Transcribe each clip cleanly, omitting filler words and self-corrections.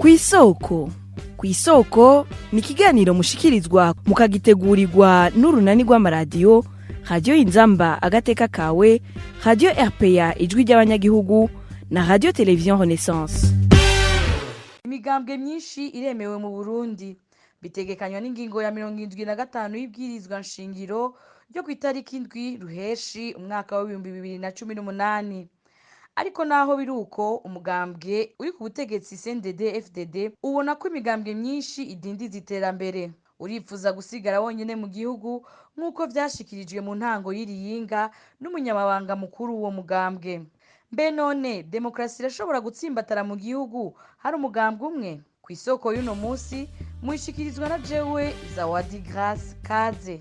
Kw'isoko. Kw'isoko ni ikiganiro mushikirizwa mukagitegurirwa n'urunani rw'amaradiyo Radiyo Inzamba Agateka Kawe, Radiyo RPA Ijwi ry'Abanyagihugu na Radiyo Televiziyo Renaissance. Imigambwe myinshi iremewe mu Burundi, bitegekanywa n'ingingo ya 75 y'ibwirizwa nshingiro ryo ku itariki 7 Ruheshi umwaka wa 2018. Ariko naho biri uko, umugambwe uri ku butegetsi CNDD FDD ubona ko imigambwe myinshi idindiza iterambere. Uripfuza gusigara wonyene mu gihugu, nk'uko vyashikirijwe mu ntango y'iri yinga n'umunyamabanga mukuru w'uwo mugambwe. Mbe none demokarasi irashobora gutsimbatara mu gihugu hari umugambwe umwe? Ku isoko y'uno munsi muyishikirizwa na jewe Zawadi Grace Kaze.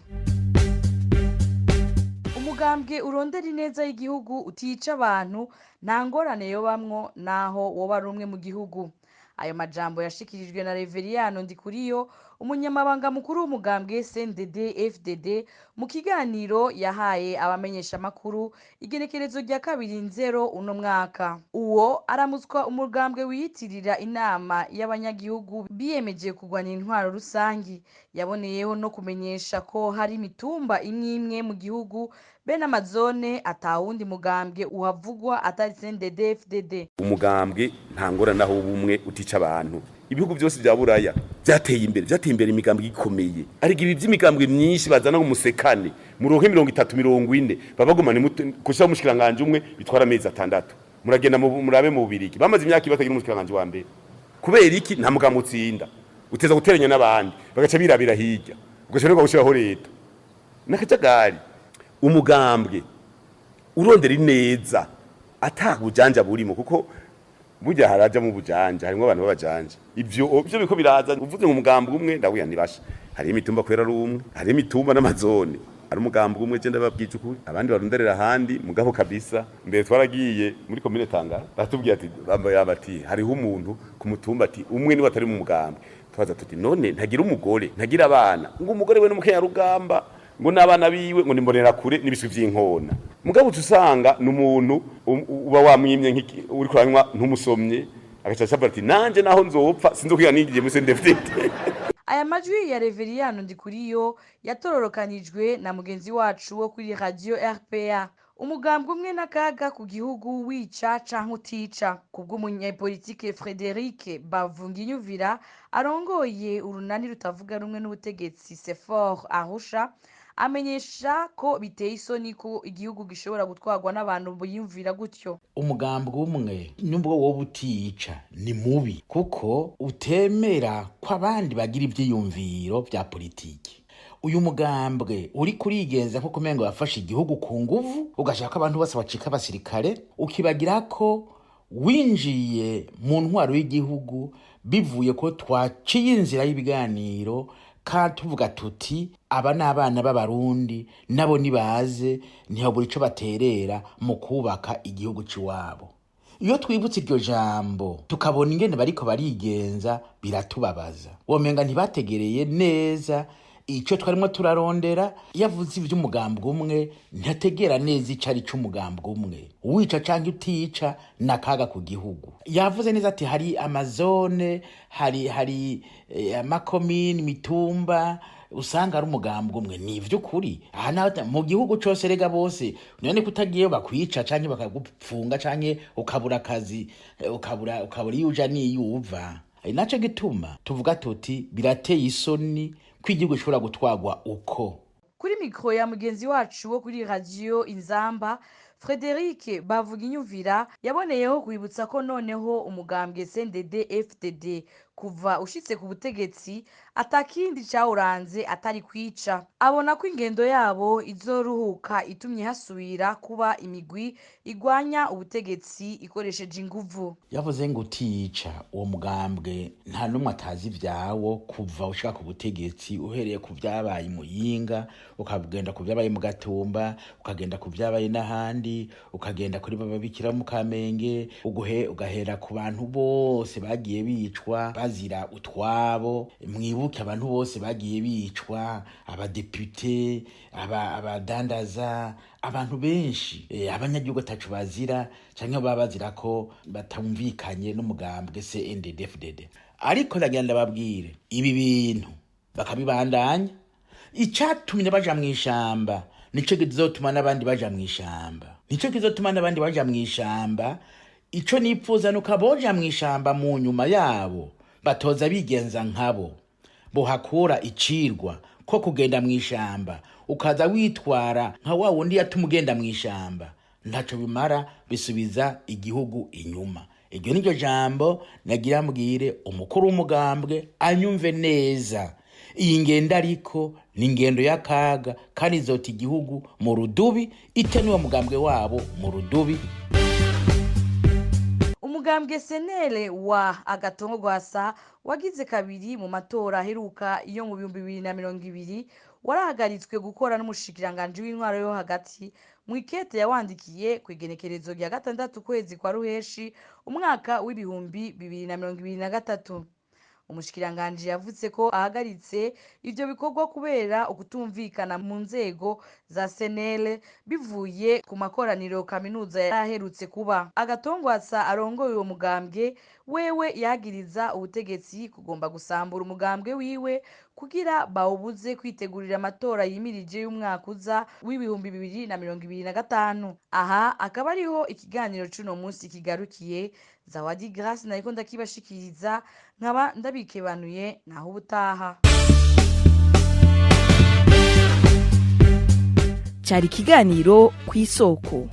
Umugambwe urondera ineza y'igihugu, utica abantu, nta ngorane yobamwo naho woba ari umwe mu gihugu. Ayo majambo yashikirijwe na Reveriyano Ndikuriyo, umunyamabanga mukuru w'umugambwe CNDD FDD, mu kiganiro yahaye abamenyeshamakuru igenekerezo rya 2 Nzero uno mwaka. Uwo aramutswa umugambwe wiyitirira inama y'abanyagihugu biyemeje kurwanya intwaro rusangi. Yaboneyeho no kumenyesha ko hari imitumba imwe imwe mu gihugu be n'amazone atawundi mugambwe uhavugwa atari CNDD FDD. Umugambwe nta ngorane aho ubumwe utica abantu. Ibihugu byose bya Buraya byateye imbere, byateye imbere imigambwe ikomeye. Ariko ibi by'imigambwe myinshi bazana ngo musekane, muronke 30, 40, babagumane gushira umushikiranganje umwe bitwara amezi 6. Muragenda murabe mu Bubirigi, bamaze imyaka ibatagira umushikiranganje wa mbere. Kubera iki? Nta mugambwe utsinda, uteza guteranya n'abandi, bagaca birabira hirya, ugaca rero gushiraho leta n'akajagari. Umugambwe urondera ineza ata bujanja burimo, kuko burya haraja mu bujanja, harimo abantu b'abajanja. Ivyo byo biko biraza uvuze ngo umugambwe umwe, ndabuya nibasha. Hari imitumba kwera ari umwe, hari imitumba n'amazone ari umugambwe umwe. Je ndababwije ukuri, abandi barunderera ahandi. Mugabo kabisa, mbere twaragiye muri komine Tangara, batubwiye ati bambaye bati hariho umuntu ku mutumba, ati umwe niwe atari mu mugambwe. Twaza tuti none ntagira umugore, ntagira abana? Ngo umugore we n'umukenyarugamba, ngo n'abana biwe ngo nimbonera kure n'ibiswi vy'inkona. Mugabo uca usanga n'umuntu uba wamwimye nk'iki uri kuranywa ntumusomye, agaca acavuga ati nanje naho nzopfa sinzokwiga nigiye muri CNDD-FDD. Aya majwi ya Reveriyano Ndikuriyo yatororokanijwe na mugenzi wacu wo kuri Radio RPA. Umugambwe umwe n'akaga ku gihugu, wica canke utica. Kubw'umunyepolitike Frederic Bavunginyuvira arongoye urunani rutavuga rumwe n'ubutegetsi Sefor Arusha, amenyesha ko biteye isoni ko igihugu gishobora gutwarwa n'abantu biyumvira gutyo. Umugambwe umwe, nubwo wowe utica, ni mubi kuko utemera ko abandi bagira ivyiyumviro vya politiki. Uyu mugambwe uri kurigenza nko kumengo wafashe igihugu ku nguvu, ugashaka ko abantu bose bacika abasirikare, ukibagira ko winjiye mu ntwaro y'igihugu bivuye ko twaciye inzira y'ibiganiro, kandi tuvuga tuti aba ni abana b'Abarundi, nabo nibaze, ntihabura ico baterera mu kubaka igihugu c'iwabo. Iyo twibutse iryo jambo, tukabona ingene bariko barigenza, biratubabaza. Womenga ntibategereye neza ico twarimwo turarondera. Iyo avuze ivy'umugambwe umwe, ntategera neza ico ari c'umugambwe umwe, wica canke utica, n'akaga ku gihugu. Yavuze neza ati hari amazone, hari amakomini, imitumba usanga ari umugambwe umwe. Ni ivy'ukuri, aha naho mu gihugu cose rega bose. None kutagiyeyo bakwica canke bakagupfunga canke ukabura akazi, ukabura iyo uja n'iyo uva. Ari naco gituma tuvuga tuti birateye isoni ko igihugu gishobora gutwarwa uko. Kuri mikoro ya mugenzi wacu wo kuri Radio Inzamba, Frederic Bavuginyumvira yaboneyeho kwibutsa ko noneho umugambwe CNDD FDD kuva ushitse ku butegetsi atakindi cawuranze atari kwica. Abona ko ingendo yabo izoruhuka itumye hasubira kuba imigwi igwanya ubutegetsi ikoresheje inguvu. Yavuze ngo utica. Uwo mugambwe nta n'umwe atazi ivyawo kuva ushaka ku butegetsi, uhereye ku vyabaye i Muyinga, ukagenda ku vyabaye mu Gatumba, ukagenda ku vyabaye n'ahandi, ukagenda kuri bababikira mu Kamenge, uguhe ugahera ku bantu bose bagiye bicwa bazira utwabo. Mwibuke abantu bose bagiye bicwa, abadepute, abadandaza, abantu benshi, abanyagihugu atacu bazira canke baba bazira ko batumvikanye n'umugambwe CNDD-FDD. Ariko ndagira ndababwire, ibi bintu bakabibandanya, icatumye baja mw'ishamba nico kizotuma n'abandi baja mw'ishamba, nico kizotuma n'abandi baja mw'ishamba. Ico nipfuza nuko aboja mw'ishamba mu nyuma yabo batoza bigenza nkabo, bohakura icirwa ko kugenda mw'ishamba ukaza witwara nka wa wundi yatuma ugenda mw'ishamba ntaco bimara, bisubiza igihugu inyuma. Iryo niryo jambo nagira mbwire umukuru w'umugambwe, anyumve neza. Iyi ngendo ariko ni ingendo y'akaga, kandi izota igihugu mu rudubi, ite n'uwo mugambwe wabo mu rudubi. Umugambwe CNL wa Agathon Rwasa wagize kabiri mu matora aheruka yo mu 2020 warahagaritswe gukora n'umushikiranganji w'intwaro yo hagati mu ikete yawandikiye ku igenekerezo rya 6 kwezi kwa ruheshi umwaka w'2023. Umushikiranganji yavuze ko ahagaritse ivyo bikorwa kubera ukutumvikana mu nzego za CNL bivuye ku makoraniro kaminuza yaraherutse kuba. Agathon Rwasa arongoye uwo mugambwe wewe yagiriza ubutegetsi kugomba gusambura umugambwe wiwe kugira bawubuze kwitegurira amatora yimirije y'umwaka uza w'2025. Aha akaba ariho ikiganiro c'uno munsi kigarukiye. Zawadi Grace nariko ndakibashikiriza, nkaba ndabikebanuye, naho ubutaha. Cyari ikiganiro Ku Isoko.